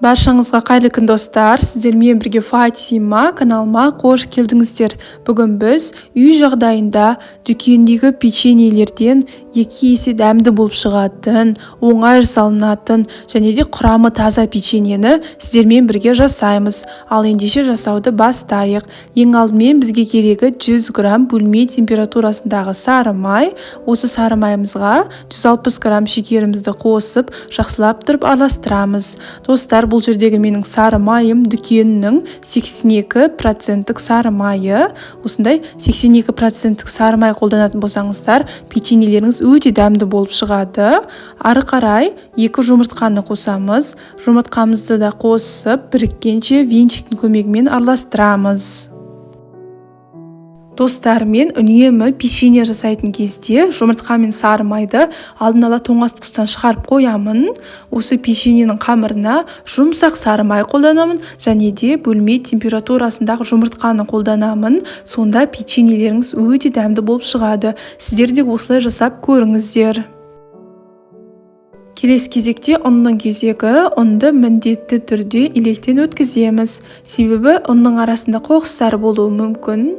Баршаңызға қайырлы күн, достар! Сіздермен бірге Фатима. Каналыма қош келдіңіздер. Бүгін біз үй жағдайында дүкендегі печеньелерден 2 есе дәмді болып шығатын, оңай жасалынатын және де құрамы таза печеньені сіздермен бірге жасаймыз. Ал ендеше жасауды бастайық. Ең алдымен бізге керегі 100 грамм бөлме температурасындағы сары май. Осы сары майымызға 160 грамм шекерімізді қосып, жақсылап тұрып араластырамыз. Достар, бұл жердегі менің сары майым дүкеннің 82%-тік сары майы. Осындай 82%-тік сары май қолданатын болсаңыздар, печеньелеріңіз өте дәмді болып шығады. Ары қарай 2 жұмыртқаны қосамыз. Жұмыртқамызды да қосып, біріккенше венчиктің көмегімен араластырамыз. Достар, мен үнемі печенье жасайтын кезде жұмыртқа мен сары майды алдын ала тоңазытқыштан шығарып қоямын. Осы печеньенің қамырына жұмсақ сары май қолданамын және де бөлме температурасындағы жұмыртқаны қолданамын. Сонда печеньелеріңіз өте дәмді болып шығады. Сіздер де осылай жасап көріңіздер. Келесі кезекте ұнның кезегі. Ұнды міндетті түрде електен өткіземіз. Себебі ұнның арасында қоқыстар болуы мүмкін.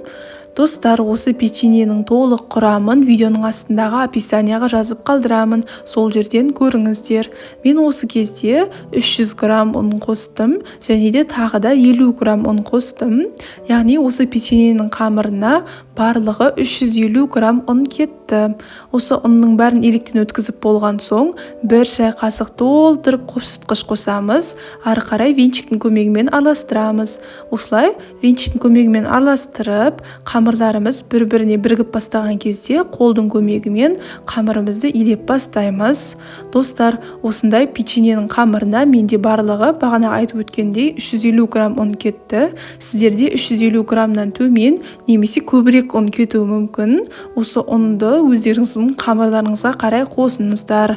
Достар, осы печеньенің толық құрамын видеоның астындағы описанияға жазып қалдырамын. Сол жерден көріңіздер. Мен осы кезде 300 грамм ұн қостым және де тағы да 50 грамм ұн қостым. Яғни осы печеньенің қамырына барлығы 350 грамм ұн кетті. Осы ұнның бәрін електен өткізіп болған соң, бір шай қасық толтырып қопсытқыш қосамыз. Ары қарай венчиктің көмегімен араластырамыз. Осылай венчиктің көмегімен араластырып, қамырларымыз бір-біріне бірігіп бастаған кезде қолдың көмегімен қамырымызды илеп бастаймыз. Достар, осындай печеньенің қамырына менде барлығы бағана айтып өткендей 350 грамм ұн кетті. Сіздерде 350 граммнан төмен немесе көбірек ұн кетуі мүмкін. Осы ұнды өздеріңіздің қамырларыңызға қарай қосыңыздар.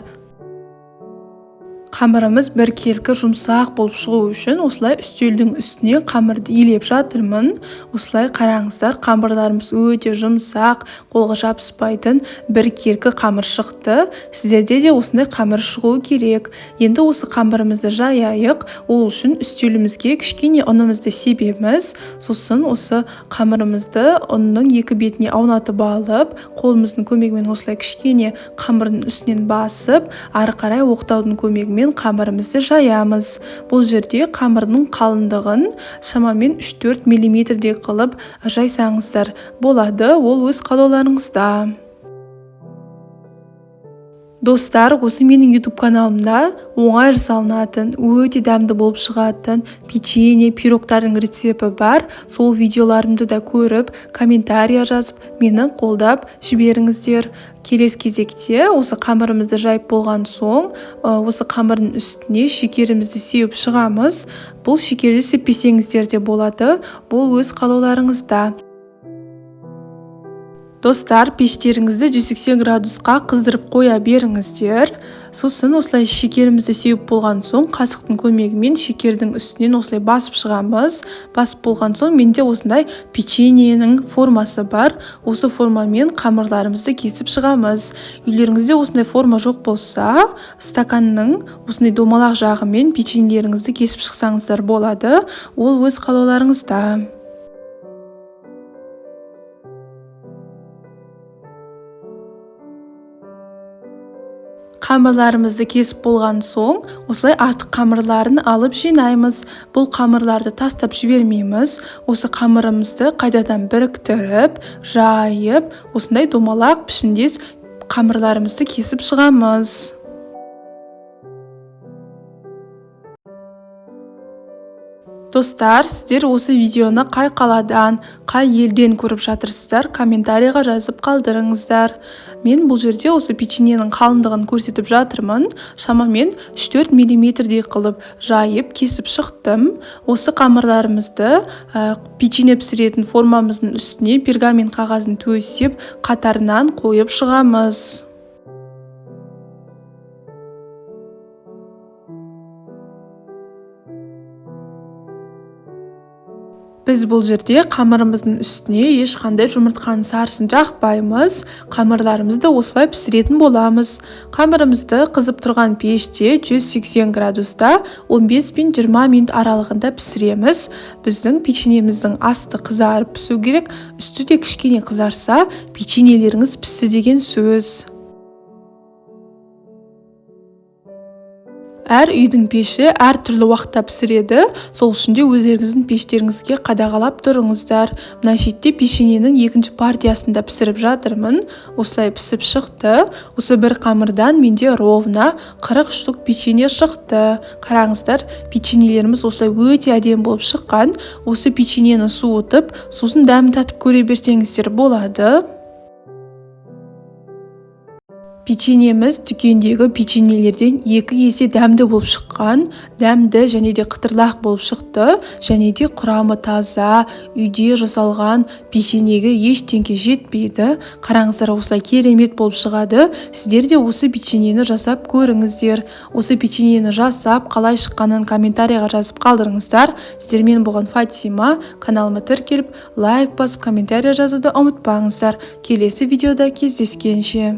Қамырымыз біркелкі жұмсақ болып шығу үшін осылай үстелдің үстіне қамырды илеп жатырмын. Осылай қараңыздар, қамырларымыз өте жұмсақ, қолға жабыспайтын біркелкі қамыр шықты. Сіздерде де осындай қамыр шығуы керек. Енді осы қамырымызды жаяйық. Ол үшін үстелімізге кішкене ұнымызды себеміз. Сосын осы қамырымызды ұнның екі бетіне аунатып алып, қолымыздың көмегімен осылай кішкене қамырдың үстінен басып, ары қарай оқтаудың көмегімен қамырымызды жаямыз. Бұл жерде қамырдың қалыңдығын шамамен үш-төрт миллиметрдей қылып жайсаңыздар болады, ол өз қалауларыңызда. Достар, осы менің YouTube каналымда оңай жасалынатын, өте дәмді болып шығатын печенье, пирогтардың рецепті бар. Сол видеоларымды да көріп, комментария жазып, мені қолдап жіберіңіздер. Келесі кезекте осы қамырымызды жайып болған соң, осы қамырдың үстіне шекерімізді сеуіп шығамыз. Бұл шекерді сеппесеңіздер де болады, бұл өз қалауларыңызда. Достар, пештеріңізді 180 градусқа қыздырып қоя беріңіздер. Сосын осылай шекерімізді сеуіп болған соң, қасықтың көмегімен шекердің үстінен осылай басып шығамыз. Басып болған соң менде осындай печеньенің формасы бар. Осы формамен қамырларымызды кесіп шығамыз. Үйлеріңізде осындай форма жоқ болса, стаканның осындай домалақ жағымен печеньелеріңізді кесіп шықсаңыздар болады. Ол өз қалауларыңызда. Қамырларымызды кесіп болған соң, осылай артық қамырларын алып жинаймыз. Бұл қамырларды тастап жібермейміз. Осы қамырымызды қайтадан біріктіріп, жайып, осындай домалақ пішіндес қамырларымызды кесіп шығамыз. Достар, сіздер осы видеоны қай қаладан, қай елден көріп жатырсыздар, комментарийға жазып қалдырыңыздар. Мен бұл жерде осы печеньенің қалыңдығын көрсетіп жатырмын. Шамамен үш-төрт миллиметрдей қылып жайып, кесіп шықтым. Осы қамырларымызды, печенье пісіретін формамыздың үстіне пергамент қағазын төсеп, қатарынан қойып шығамыз. Біз бұл жерде қамырымыздың үстіне ешқандай жұмыртқаның сарысын жақпаймыз. Қамырларымызды осылай пісіретін боламыз. Қамырымызды қызып тұрған пеште 180 градуста 15 пен 20 минут аралығында пісіреміз. Біздің печеньеміздің асты қызарып пісу керек, үсті де кішкене қызарса, печеньелеріңіз пісті деген сөз. Әр үйдің пеші әртүрлі уақытта пісіреді, сол үшін де өздеріңіздің пештеріңізге қадағалап тұрыңыздар. Мына шетте печеньенің екінші партиясын да пісіріп жатырмын. Осылай пісіп шықты. Осы бір қамырдан менде ровно 40 штук печенье шықты. Қараңыздар, печеньелеріміз осылай өте әдемі болып шыққан. Осы печеньені суытып, сосын дәмін татып көре берсеңіздер болады. Печеньеміз дүкендегі печеньелерден 2 есе дәмді болып шыққан, дәмді және де қытырлақ болып шықты, және де құрамы таза, үйде жасалған печеньеге ештеңке жетпейді. Қараңыздар, осылай керемет болып шығады. Сіздер де осы печеньені жасап көріңіздер. Осы печеньені жасап, қалай шыққанын комментарийға жазып қалдырыңыздар. Сіздермен болған Фатима. Каналыма тіркеліп, лайк басып, комментарий жазуды ұмытпаңыздар. Келесі видеода кездескенше.